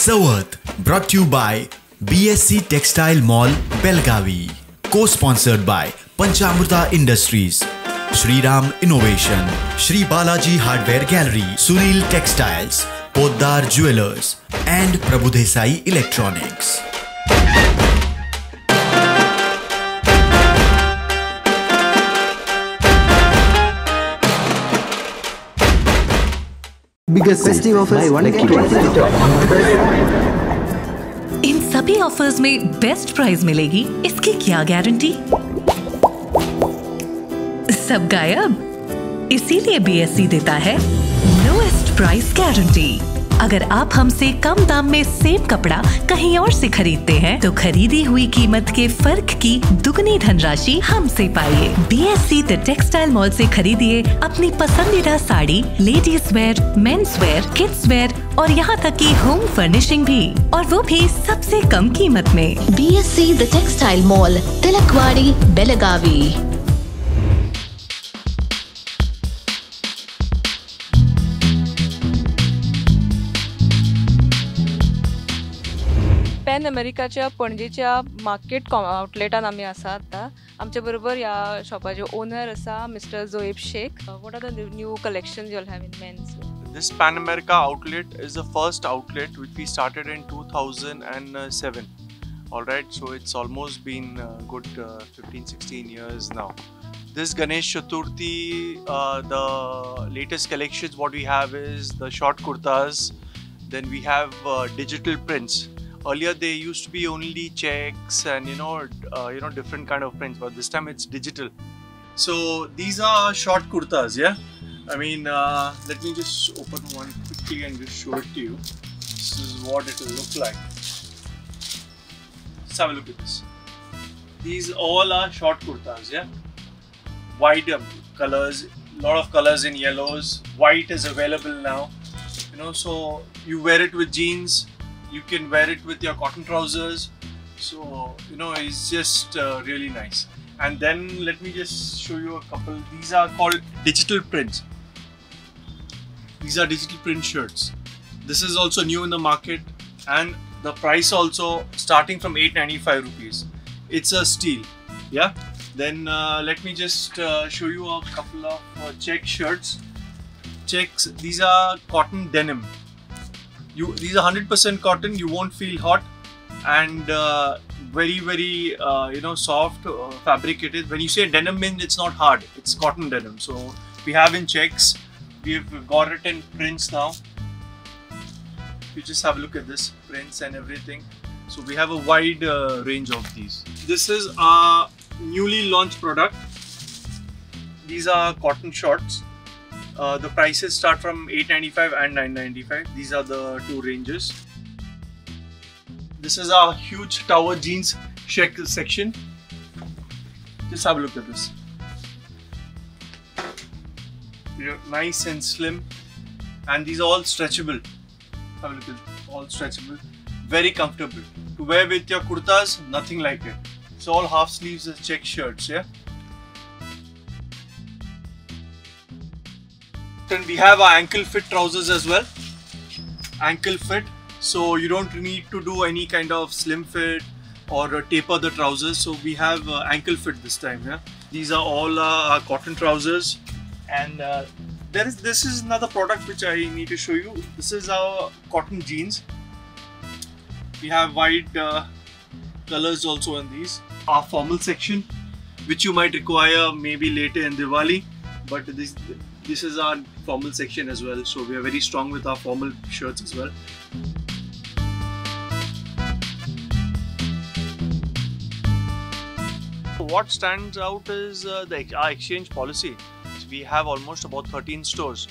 Chavath brought to you by BSC Textile Mall, Belagavi. Co-sponsored by Panchamruta Industries, Shriram Innovation, Shri Balaji Hardware Gallery, Sunil Textiles, Poddar Jewelers and Prabhudesai Electronics. Biggest festive offers, buy one get one. In सभी offers में best price मिलेगी, इसकी क्या guarantee? सब गायब। इसीलिए BSc देता है lowest price guarantee. अगर आप हमसे कम दाम में सेम कपड़ा कहीं और से खरीदते हैं तो खरीदी हुई कीमत के फर्क की दुगनी धनराशि हमसे पाइए। बीएससी the textile mall से खरीदिए अपनी पसंदीदा sari, ladies wear, men's wear, kids wear और यहाँ तक कि होम फर्निशिंग भी, और वो भी सबसे कम कीमत में। BSC the textile mall, Tilakwadi, Belagavi. Pan अमेरिकाच्या पणजेच्या मार्केट आउटलेटान आमी आसा आतां. आमचे बरोबर ह्या शॉपाचे ओनर आसा mister Zoeb Shaikh. What are the new collections you all have in men's? This Pan America outlet is the first outlet which we started in 2007. All right, so it's almost been good 15-16 years now. This Ganesh Chaturthi, the latest collections what we have is the short kurtas. Then we have digital prints. Earlier they used to be only checks and you know different kind of prints, but this time it's digital. So these are short kurtas, yeah. I mean, let me just open one quickly and just show it to you. This is what it will look like. Let's have a look at this. These all are short kurtas, yeah. Wide colors, lot of colors in yellows. White is available now, you know. So you wear it with jeans. You can wear it with your cotton trousers. So, you know, it's just really nice. And then let me just show you a couple. These are called digital prints. These are digital print shirts. This is also new in the market, and the price also starting from 895 rupees. It's a steel, yeah. Then let me just show you a couple of check shirts. Checks, these are cotton denim. These are 100% cotton. You won't feel hot, and very, very you know, soft fabric it is. When you say denim, means it's not hard. It's cotton denim. So we have in checks. We've got it in prints now. You just have a look at this, prints and everything. So we have a wide range of these. This is our newly launched product. These are cotton shorts. The prices start from 895 and 995. These are the two ranges. This is our huge tower jeans section. Just have a look at this. They're nice and slim, and these are all stretchable. Have a look at it. All stretchable, very comfortable to wear with your kurtas. Nothing like it. It's all half sleeves and check shirts, yeah. And we have our ankle fit trousers as well. Ankle fit, so you don't need to do any kind of slim fit or taper the trousers. So we have ankle fit this time, yeah. These are all our cotton trousers. And this is another product which I need to show you. This is our cotton jeans. We have wide colors also in these. Our formal section, which you might require maybe later in Diwali, but this is our formal section as well. So we are very strong with our formal shirts as well. What stands out is our exchange policy. We have almost about 13 stores.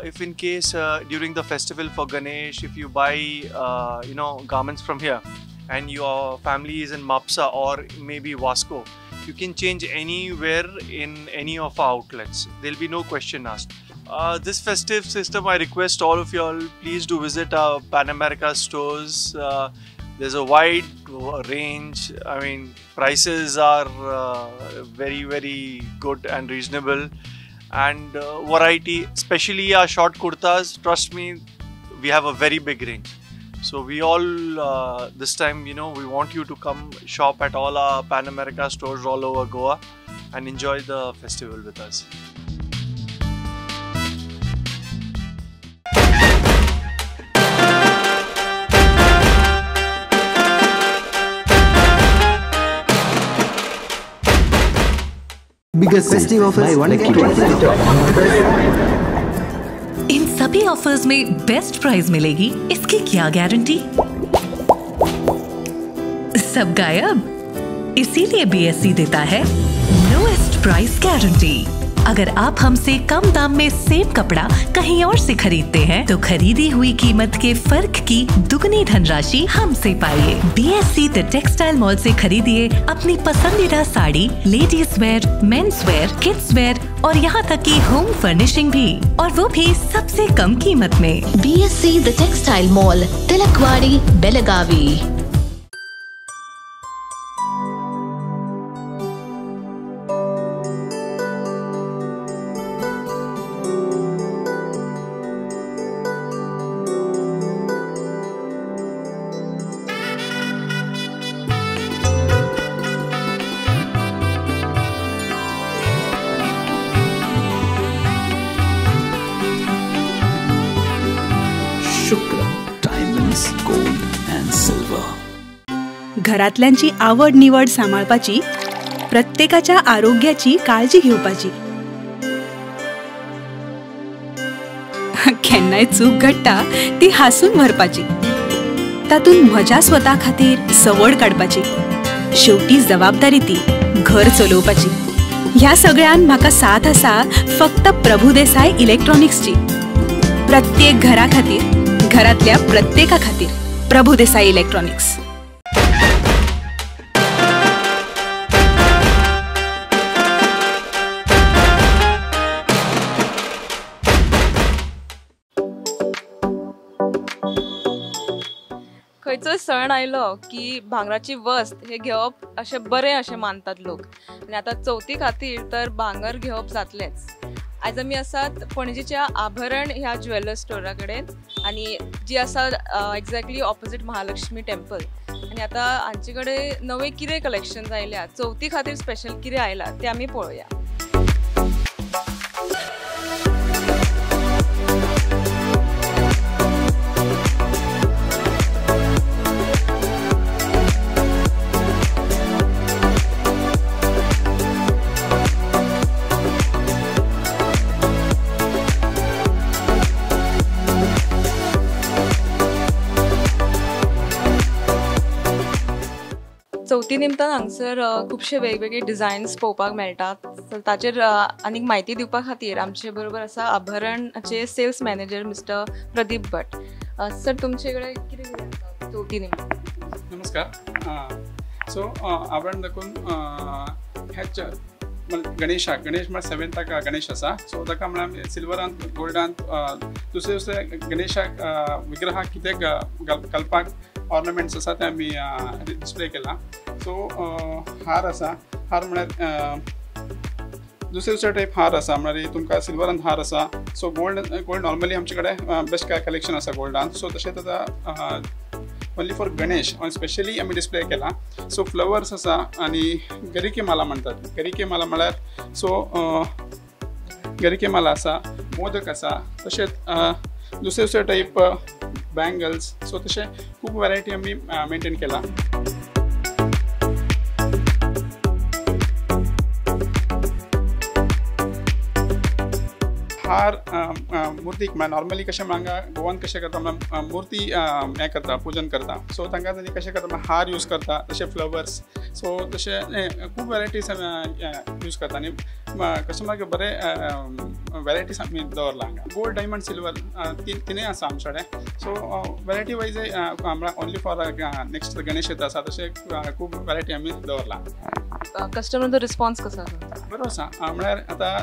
If in case during the festival for Ganesh, if you buy you know, garments from here and your family is in Mapsa or maybe Vasco, you can change anywhere in any of our outlets. There'll be no question asked. This festive system, I request all of you all, please do visit our Pan America stores. There's a wide range. I mean, prices are very, very good and reasonable. And variety, especially our short kurtas, trust me, we have a very big range. So we all this time, you know, we want you to come shop at all our Pan America stores all over Goa and enjoy the festival with us. Biggest festive offers, buy one get one free. In सभी offers में best price मिलेगी, इसकी क्या guarantee? सब गायब, इसीलिए BSc देता है lowest price guarantee. अगर आप हमसे कम दाम में सेम कपड़ा कहीं और से खरीदते हैं तो खरीदी हुई कीमत के फर्क की दुगनी धनराशि हमसे पाइए। बीएससी the textile mall से खरीदिए अपनी पसंदीदा sari, ladies wear, men's wear, kids wear और यहाँ तक कि होम फर्निशिंग भी, और वो भी सबसे कम कीमत में। BSC the textile mall, Tilakwadi, Belagavi. Shukra diamonds, gold and silver. घरातल्यांची आवड निवड सांबाळपाची, प्रत्येकाच्या आरोग्याची काळजी घेवपाची। केन्नाय चूक घडटा ती हांसून भरपाची, तातूंत म्हज्या स्वता खातीर सवड काडपाची, शेवटी जबाबदारी ती घर चलोवपाची। ह्या सगळ्यान म्हाका साथ आसा फक्त प्रभुदेसाय इलेक्ट्रॉनिक्सची। प्रत्येक घरा खातीर, घरातल्या प्रत्येका खातीर प्रभुदेसाय इलेक्ट्रॉनिक्स। खंयचोय सण आयलो की भांगराची वस्त हे घेवप अशें बरें अशें मानतात लोक, आनी आतां चवथी खातीर तर भांगर घेवप जातलेंच। आयज आमी आसात पणजेच्या आभरण ह्या ज्वेलर्स स्टोरा कडेन, आनी जी आसा एक्झॅक्टली ऑपोजीट महालक्ष्मी टेम्पल। आनी आतां हांचे कडेन नवे कितें कलेक्शन आयल्या, चवथी खातीर स्पेशल कितें आयलां तें आमी पळोवया। चवथी निमतान हांगसर खुबशे वेगवेगळे डिझायन्स पळोवपाक मेळटात, सो ताचेर आनीक म्हायती दिवपा खातीर आमचे बरोबर आसा आभरणाचे sales manager mister Pradeep Bhat. Sir, तुमचे कडेन कितें कितें आसा चवथी निमतान? नमस्कार. सो आभरण दाखोवन ह्याच गणेशाक, गणेश म्हळ्यार सेवेंताक गणेश आसा, सो ताका म्हळ्यार सिल्वरांत गोल्डांत दुसरे दुसरे गणेशाक विग्रहाक कितें घालपाक ऑर्नामेंट्स आसा ते आमी डिस्प्ले केला। सो हार आसा, हार म्हळ्यार दुसरे दुसरे टायप हार आसा, म्हळ्यार तुमकां सिल्वरान हार आसा। सो गोल्ड गोल्ड नॉर्मली आमचे कडेन बेस्ट कलेक्शन आसा गोल्डान। सो तशेंच आतां ओन्ली फॉर गणेश स्पेशली आमी डिस्प्ले केला। सो फ्लवर्स आसा आनी गरिके माला म्हणटात, गरिके माला म्हळ्यार सो गरिके माला आसा, मोदक आसा, तशेंच दुसरे दुसरे टायप बँगल्स। सो तशें खूब वरायटी आमी मेंटेन केला। हार मूर्तीक म्हळ्यार नॉर्मली कशें हांगा गोवान कशें करता म्हळ्यार मूर्ती हें करता, पुजन करता। सो तांकां तांणी कशें करता म्हळ्यार हार यूज करता, तशें फ्लवर्स। सो तशें खूब वेरायटीज आमी यूज करता आनी कस्टमराक बरे वेरायटीज आमी दवरला हांगा। गोल्ड, डायमंड, सिल्वर तिनूय आसा आमचे कडेन। सो वेरायटी वायज म्हळ्यार ओन्ली फॉर नेक्स्ट गणेश येता आसा तशें खूब वेरायटी आमी दवरला। कस्टमराचो रिस्पॉन्स कसो आसा? बरो आसा, म्हळ्यार आतां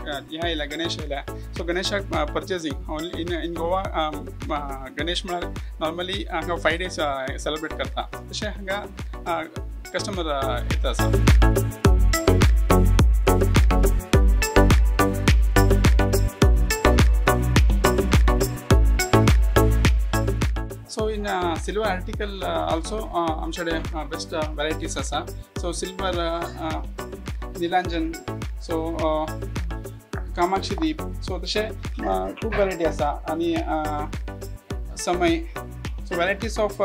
हें आयल्या गणेश आयल्या, सो गणेशाक purchasing only in Goa Ganesh म्हळ्यार नॉर्मली हांगा 5 डेज सेलिब्रेट करता, तशें हांगा कस्टमर येता आसा। So in silver article also आमचे कडेन बेस्ट वरायटीज आसा. सो सिल्वर निलांजन, सो कामाक्षी दीप, सो तशें खूब वरायटी आसा. आनी समय, सो वरायटीज ऑफ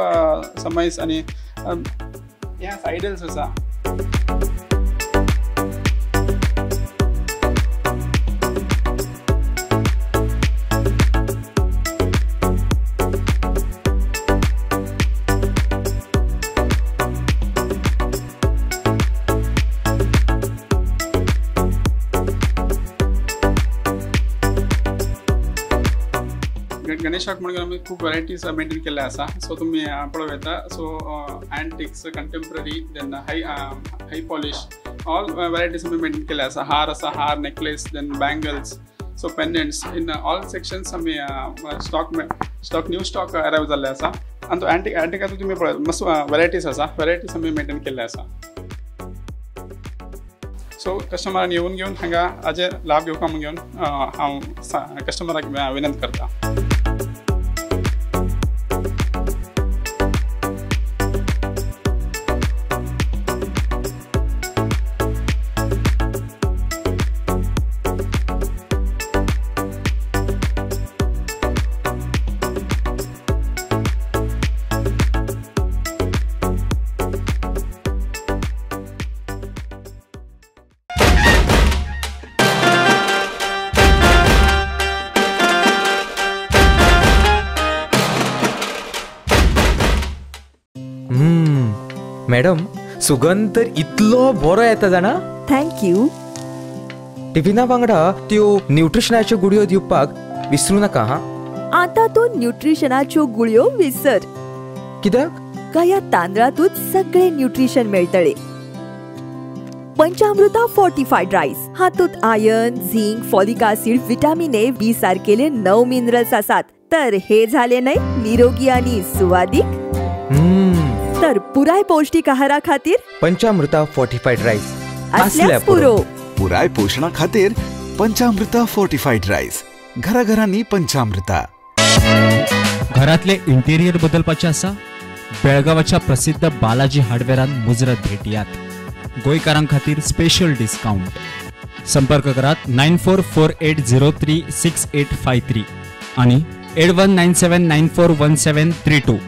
समयस आनी हे आसा आयडल्स आसा. गणेशाक म्हणून आमी खूब वरायटीज मेंटेन केल्ले आसा. सो तुमी पळोवं येता. So antiques, contemporary, then high polish, all varieties आमी मेंटेन केल्ले आसा. हार आसा, हार, necklace, then bangles, so pendants, in all sections आमी स्टॉक न्यू स्टॉक अरायव जाल्ले आसा. आनी तो एंटिकाचो तुमी पळय मस्त वरायटीज आसा, वरायटीज आमी मेंटेन केल्ले आसा. सो कस्टमरान येवन घेवन हांगा हाजे लाभ घेवपा म्हूण घेवन हांव कस्टमराक विनंती करता. मॅडम, सुगंध तर इतलो बरो येता जाणा. Thank you. टिफिना वांगडा त्यो न्यूट्रिशनाच्यो गुळयो दिवपाक विसरू नाका. हा, आतां तूं न्यूट्रिशनाच्यो गुळयो विसर. कित्याक? काय तांदळांतूच सगळे न्यूट्रिशन मेळटले. पंचामृता फोर्टिफायड रायस हातूंत iron, zinc, folic acid, vitamin A, B सारकेले 9 minerals आसात. तर हे झाले न्हय निरोगी आनी सुवादीक. तर पुराय पौष्टिक आहारा खातीर पंचामृता फोर्टिफायड रायस असल्याच पुरो. पुराय पोषणा खातीर पंचामृता फोर्टिफायड रायस, घराघरांनी पंचामृता. घरातले इंटेरियर बदलपाचे आसा? बेळगांवाच्या प्रसिद्ध बालाजी हार्डवेरान मुजरत भेटयात. गोंयकारां खातीर स्पेशल डिस्काउंट. संपर्क करात 9448036853 आणि 8197941732.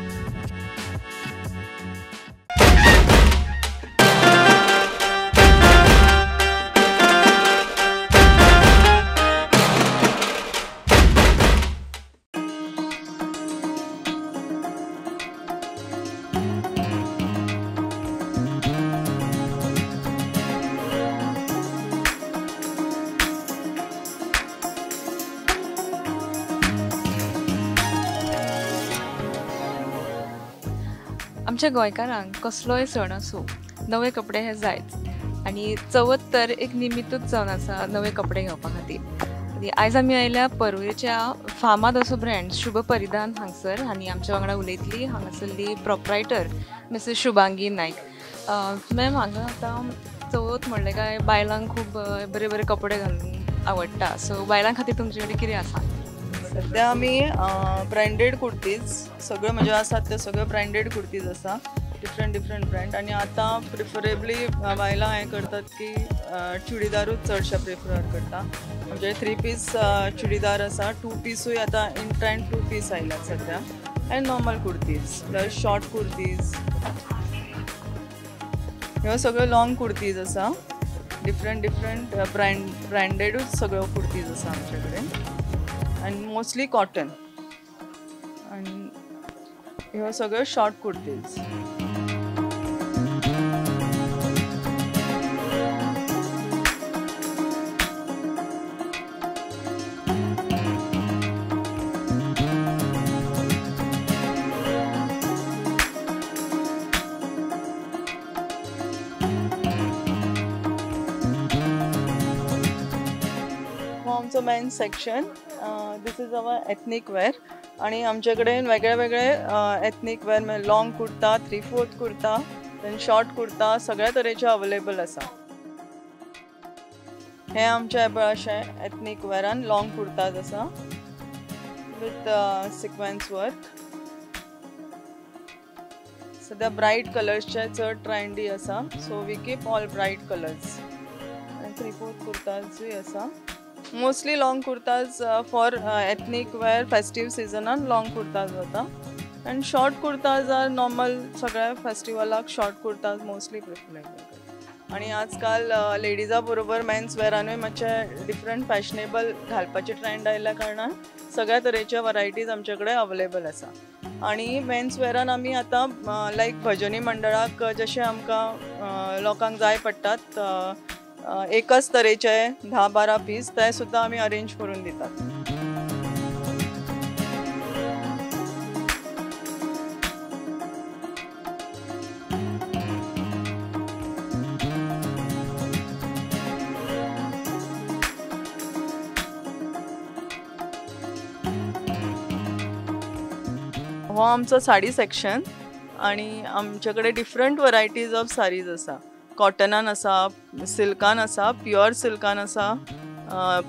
आमच्या गोंयकारांक कसलोय सण आसूं नवे कपडे हे जायच आनी चवथ तर एक निमित्तूच जावन आसा नवे कपडे घेवपा खातीर. आनी आयज आमी आयल्या पर्वरेच्या फामाद असो ब्रँड शुभ परिधान हांगसर आनी आमच्या वांगडा उलयतली हांगासरली proprietor Mrs Shubhangi Naik. Ma'am, हांगा आतां चवथ म्हणलें काय बायलांक खूब बरे बरे कपडे घालूंक आवडटा, सो बायलां खातीर तुमचे कडेन कितें आसा? सध्या आमी ब्रँडेड कुर्तीज सगळ्यो म्हणजे आसात त्यो सगळ्यो ब्रँडेड कुर्तीज आसा, डिफरंट डिफरंट ब्रँड. आनी आतां प्रिफरेबली बायलां हें करतात की चुडीदारूच चडशे प्रिफर करता. म्हणजे 3 पीस चुडीदार आसा, 2 पीसूय आतां इन ट्रेंड 2 पीस आयल्यात सध्या, and normal kurtis plus short kurtis. ह्यो सगळ्यो लॉंग कुर्तीज आसा, डिफरंट डिफरंट ब्रँडेडूच सगळ्यो कुर्तीज आसा आमचे कडेन, आनी मोस्टली कॉटन. आनी ह्यो सगळ्यो शॉर्ट कुर्तीज. आमचो main section, this is our ethnic wear. आनी आमचे कडेन वेगळे वेगळे एथनीक वेर म्हणजे long kurta, 3/4 kurta, then short kurta, सगळ्या तरेचे अवेलेबल आसा. हे आमचे अशें एथनीक वेरान लॉंग कुर्ताज आसा विथ सिक्वेन्स वर्क. सद्या ब्रायट कलर्सचे चड ट्रेंडी आसा, so we keep all bright colours. आनी 3/4 कुर्ताजूय आसा. Mostly long kurtas for ethnic wear, festive सिजनान long kurtas वता आनी शॉर्ट कुर्ताज are normal. सगळ्या फेस्टिवलाक शॉर्ट कुर्ताज मोस्टली प्रिफर करता. आनी आजकाल लेडिजा बरोबर मेन्स वेअरानूय मातशे डिफरंट फॅशनेबल घालपाचे ट्रेंड आयिल्ल्या कारणान सगळ्या तरेच्या वरायटीज आमचे कडेन अवेलेबल आसा. आनी मेन्स वेअरान आमी आतां लायक भजनी मंडळाक जशें आमकां लोकांक जाय पडटात एकच तरेचे 10-12 पीस, ते सुद्दां आमी अरेंज करून दितात. हो आमचो साडी सेक्शन आनी आमचे कडेन डिफरंट वरायटीज ऑफ साडीज आसा. कॉटनान आसा, सिल्कान आसा, प्युअर सिल्कान आसा,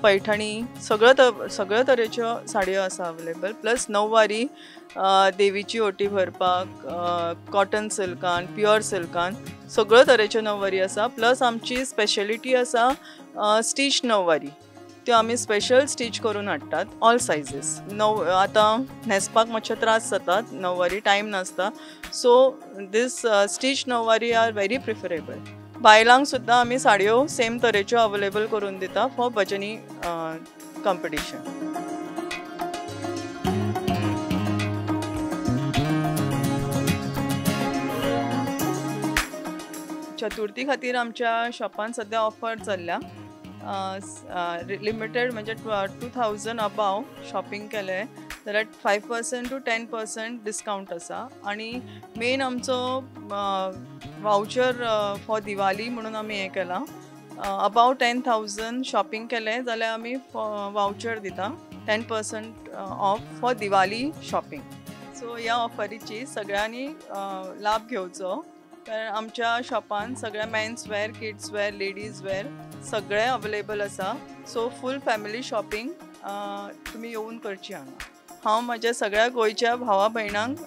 पैठणी, सगळ्यो तरेच्यो साडयो आसा अवेलेबल. प्लस नववारी, देवीची ओटी भरपाक कॉटन सिल्कान, प्युअर सिल्कान सगळ्यो तरेच्यो नववारी आसा. प्लस आमची स्पेशलिटी आसा स्टीच नववारी, त्यो आमी स्पेशल स्टीच करून हाडटात ऑल सायजीस. आतां न्हेसपाक मातशे त्रास जातात, नववारी टायम नासता, so these stitch nauvari are very preferable. बायलांक सुद्दां आमी साडयो सेम तरेच्यो अवेलेबल करून दिता फॉर भजनी कॉम्पिटिशन. चतुर्थी खातीर आमच्या शॉपान सद्या ऑफर चल्ल्या. लिमिटेड म्हणजे 2000 अबाव शॉपिंग केलें जाल्यार 5% टू 10% डिस्कावंट आसा. आनी मेन आमचो वावचर फॉर दिवाली म्हणून आमी हें केलां. अबाव 10,000 शॉपिंग केलें जाल्यार आमी वावचर दिता 10% off for Diwali shopping. So ह्या ऑफरीची सगळ्यांनी लाभ घेवचो, कारण आमच्या शॉपान सगळ्या men's wear, kids wear, ladies wear सगळें अवेलेबल आसा. सो फूल फॅमिली शॉपिंग तुमी येवन करची हांगा. हांव म्हज्या सगळ्या गोंयच्या भावा भयणांक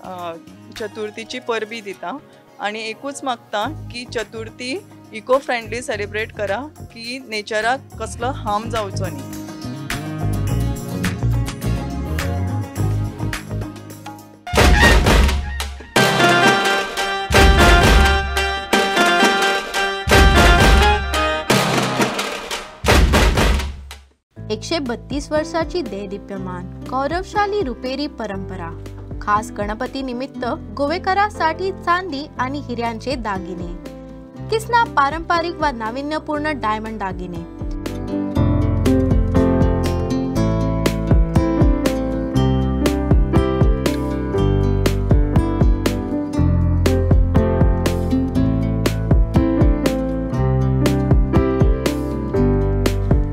चतुर्थीची परबी दिता आनी एकूच मागता की चतुर्थी इको फ्रेंडली सेलिब्रेट करा, की नेचराक कसलो हार्म जावचो न्ही. एकशे 32 वर्षाची देदीप्यमान गौरवशाली रुपेरी परंपरा, खास गणपती निमित्त गोवेकरांसाठी चांदी आणि हिऱ्यांचे दागिने, किसना पारंपरिक व नाविन्यपूर्ण डायमंड दागिने.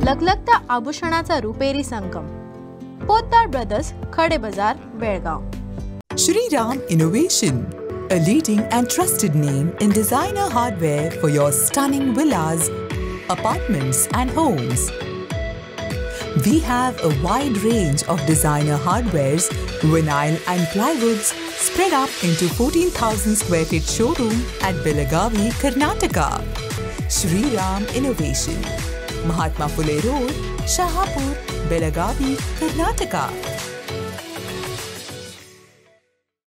लखलखत्या आभूषणाचा रुपेरी संगम. Potdar brothers, Khade Bazaar, Belgaum. Shri Ram Innovation, a leading and trusted name in designer hardware for your stunning villas, apartments and homes. We have a wide range of designer hardwares, vinyl and plywoods spread up into 14,000 square feet showroom at Belagavi, Karnataka. Shri Ram Innovation, Mahatma Phule Road, Shahapur, Belagavi, Karnataka.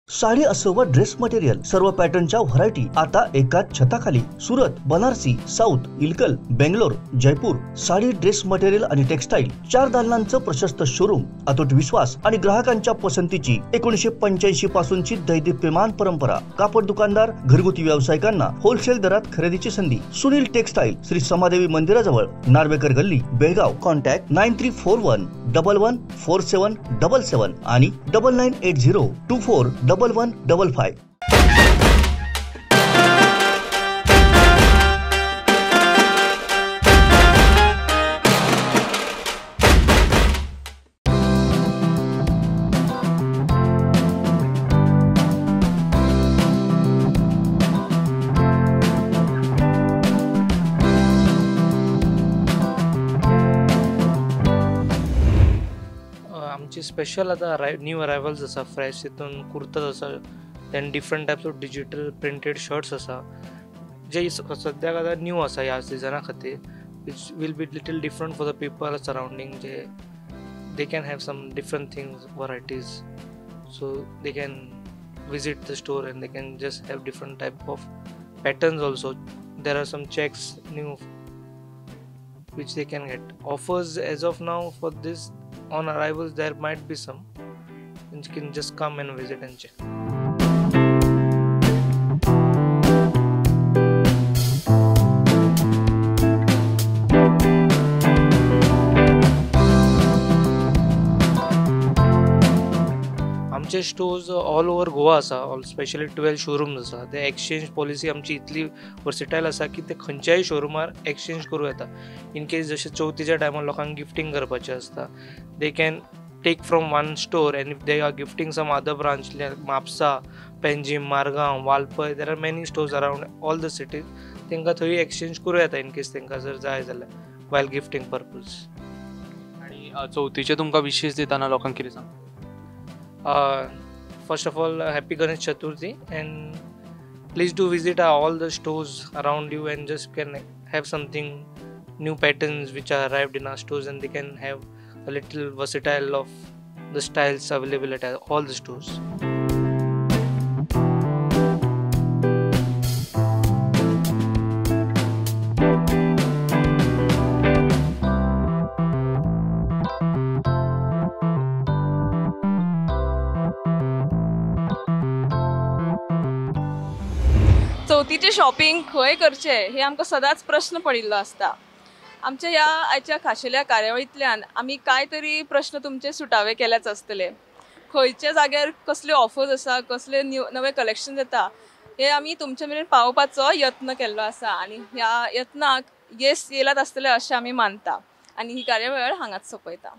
Sari असो व dress material, सर्व पॅटर्नच्या variety आता एकाच छताखाली. Surat, Banarasi, south, Ilkal, Bangalore, Jaipur. Sari, dress material आणि textile 4 दालनांचं प्रशस्त showroom. अतूट विश्वास आणि ग्राहकांच्या पसंतीची 1985 पासूनची दैदिप्यमान परंपरा. कापड दुकानदार, घरगुती व्यावसायिकांना होलसेल दरात खरेदीची संधी. सुनील टेक्सटाईल, श्री समादेवी मंदिराजवळ, नार्वेकर गल्ली, बेळगाव. कॉन्टॅक्ट 9341 11 47 77 आणि 9980 24 11 55. आमची स्पेशल आतां न्यू अरायवल्स आसा फ्रेश, तितून कुर्ताज आसा, Then different types of digital printed shirts आसा जे सद्याक आतां न्यू आसा ह्या सिजना खातीर, which will be little different for the people surrounding, J they can have some different things, varieties, so they can visit the store and they can just have different type of patterns also. There are some checks new which they can get. Offers as of now for this on arrivals there might be some, and you can just come and visit and check. आमचे stores all over Goa आसा, all specially 12 showrooms आसा. ते exchange policy आमची इतली वर्सिटायल आसा की ते खंयच्याय शोरुमार एक्सचेंज करूं येता. इन केस जशें चवथीच्या टायमार लोकांक गिफ्टींग करपाचें आसता, they can take from one store and if they are gifting some other branch like Mapusa, Panjim, Margao, Valpoi, there are many stores around all the cities, तांकां थंय एक्सचेंज करूं येता इन केस तांकां जर जाय जाल्यार वायल गिफ्टींग पर्पज. आनी चवथीचे तुमकां विशेश दितना लोकांक कितें सांगता? First of all, happy Ganesh Chaturthi, and please do visit all the stores around you and just can have something new patterns which are arrived in our stores, and they can have a little versatile of the styles available at all the stores. चवथीचें shopping खंय करचें हे आमकां सदांच प्रश्न पडिल्लो आसता. आमच्या ह्या आयच्या खाशेल्या कार्यावळींतल्यान आमी कांय तरी प्रश्न तुमचे सुटावे केल्याच आसतले. खंयच्या जाग्यार कसल्यो ऑफर्स आसा, कसले नवे कलेक्शन येता हे आमी तुमचे मेरेन पावोवपाचो यत्न केल्लो आसा आनी ह्या यत्नाक येस येयलात आसतलें अशें आमी मानता आनी ही कार्यावळ हांगाच सोंपयता.